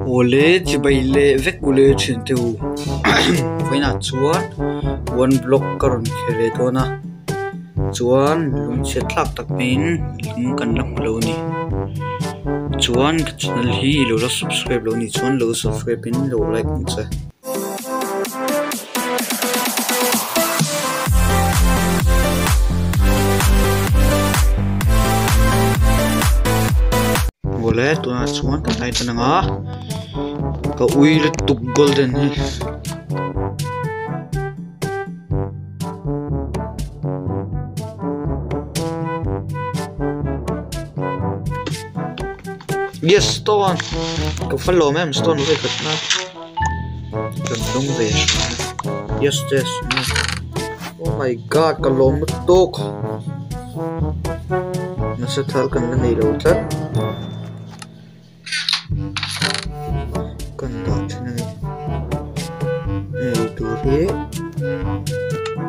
Awle chibai leh vek ule thin te u vawiinah chuan one block ka rawn khel leh dawn a chuan lungchhiat thlak tak maiin lung kan la hmu lo a ni chuan ka channel hi i lo la subscribe lo a nih chuan lo subscribe in lo like ang che. Awle tunah chuan kan light a lang a ka ui lutuk golden hi. Yes stone ka va lawm em stone vek a tana. Kan dawng ve hram a yes yes oh my god ka lawm lutuk nasa thar kan la nei lo tlat kan dah then a ni hei tur hi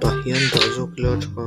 tah hian dah zawk ila tha.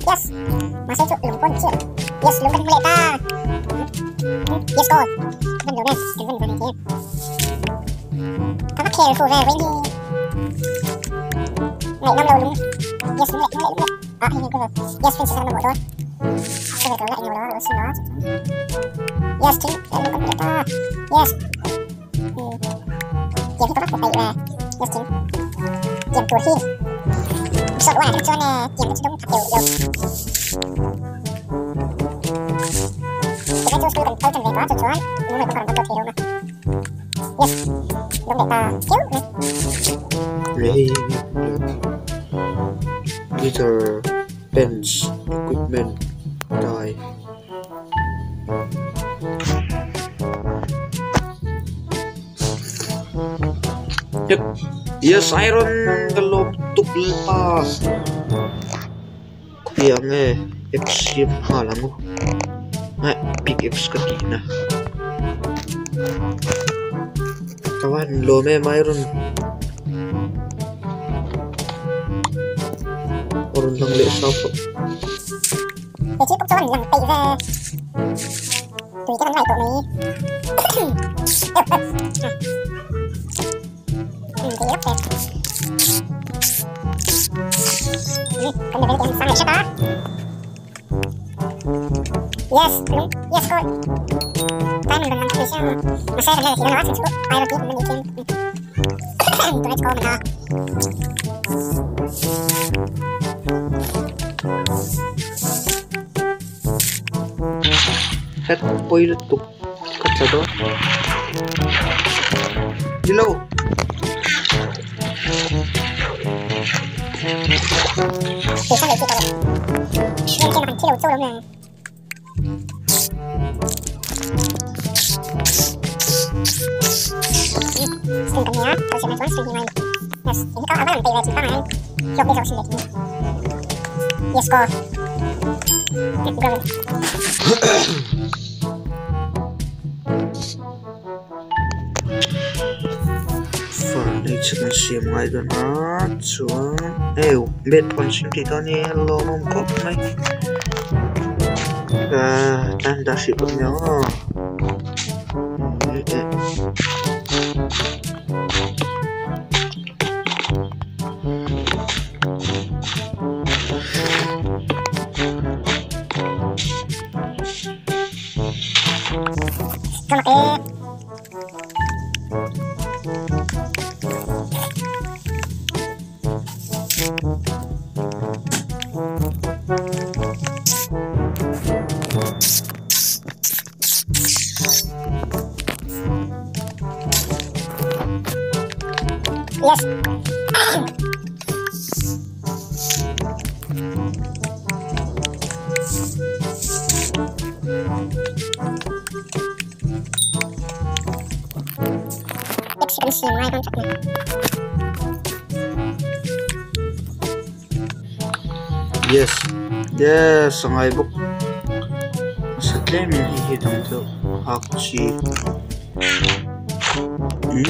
Yes, mahse chu lung pawn chiah yes lung kan hmu leh ta yes gold kan lo nen kan van van ang ka va khel fu ve vawiin hi ngaihnawm lo lung yes lung leh lung leh lung leh ah hei hei gravel yes princess a mamawh dawn gravel ka lo la englo lo a lo sin a yes thing lung kan hmu leh ta yes tiang hi ka va hmu peih ve yes thing tiang tur hi sawt uar te chuan tiang te chu dawng thak deuh deuh tunlai chu school kan kal tan ve tawh a chu chuan mumal pawh ka rawn upload thei lo a yes dawng leh ta phiau mai. Guitar pens equipment tie. Yes iron ka lawm tuk pa khawih ang nge x siam nghal ang u eh pickaxe ka tih na ka va han lawm em iron a rawn lang leh hrang tawh. He thil pawh chuan lang peih ve tui te kan ngai tawh mai kan level te an sang leh hret a yes lung yes gold diamond rawn lang thei sia mahse kan la thei lo a chhan chu iron hi kan la nei tlem tunah chu ka awm a Het pawi lutuk ka tla dawn nilo Furniture an siam ngai dawn a chuan eu bed pawh an siam thei dawn a ni a lawmawm khawp mai ahh tan dah hrih bawk nia aw. Yes yes a ngai bawk nasa tlem in hei hi dang deuh hak chi umm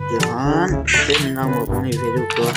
tichuan tlem in armor kan nei ve deuh tawh a.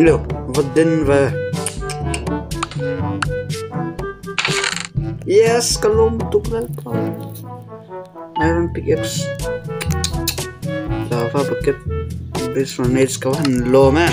Lo va den ve. Yes, ka lawm tuk lalpa. Iron pickaxe. Lava bucket. Base grenades ka han lawm e.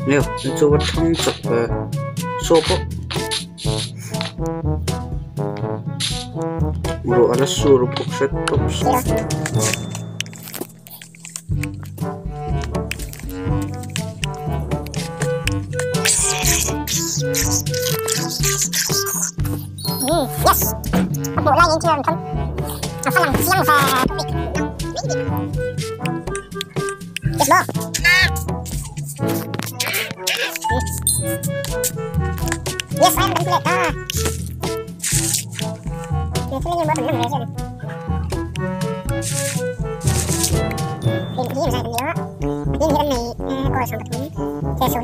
Leo, chu va thang chak ve saw pawh ruah a la sur bawk hret tawp.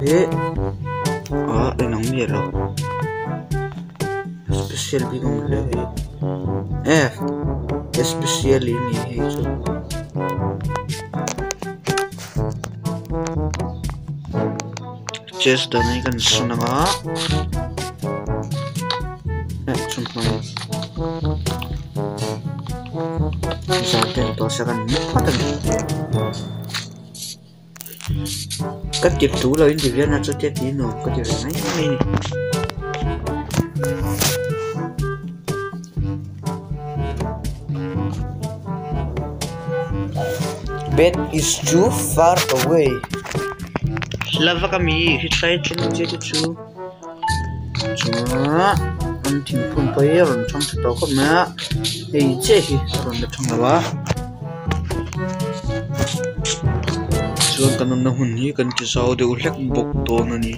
He ah enang miah lo special bik awm hle hei eh special in ni hei chu. Chest dan hi kan sun anga eh chumhmang zan te an tawh se kan mu phawt a ni. Ka tip tu lo in ti viau na chutia tih nuam ka ti ve mai mai a ni. Bed is too far away. Lava ka mi hi tlai thleng che te chu chuan an thingphun pawh hi a rawn thang tha tawh khawp mai a hei chiah hi a rawn la thang lo a. Chuan kan awmna hun hi kan ti zau deuh hlek bawk dawn a ni.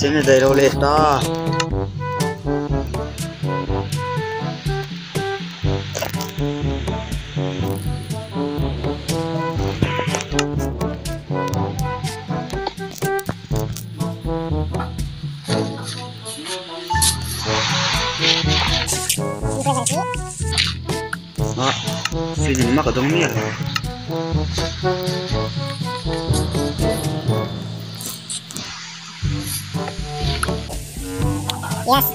Chennai daih lo leh ta. Ah fin engmah ka dawng miah lo. Yes.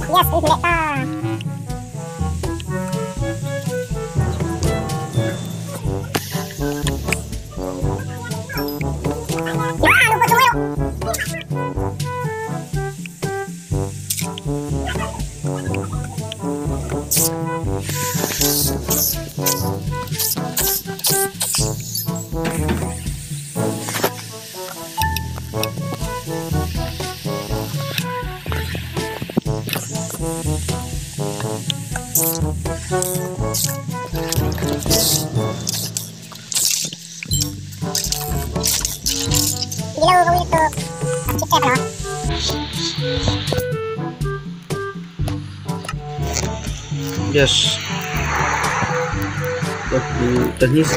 Yes, kan hmu leh ta. Yes. Pahnih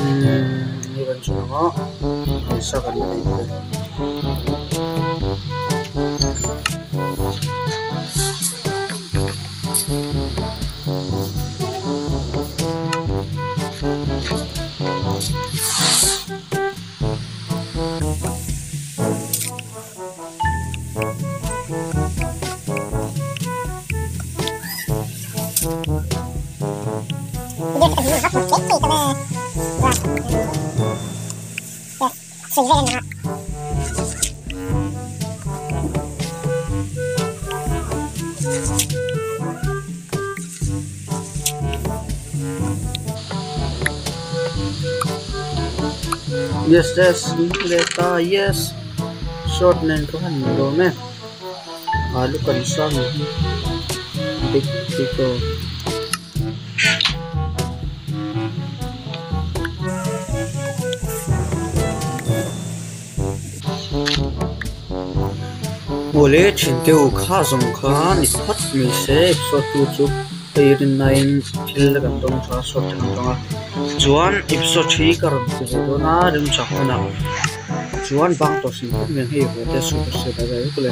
Umm hei kan chhun ang a pawisa kan la nei bawk. Yes yes leh ta yes short nen ka han lawm e alu kan sang hi big big aw. Awle thin te u kha zawng kha ni phawt mai se episode 2 chu hei rinnain thil kan dawng tha short te kan dawng a chuan episode 3 ka rawn ti ve dawn a remchang hunah chuan bang tawh hrim hrim hian hei haw te super set a zai vek le.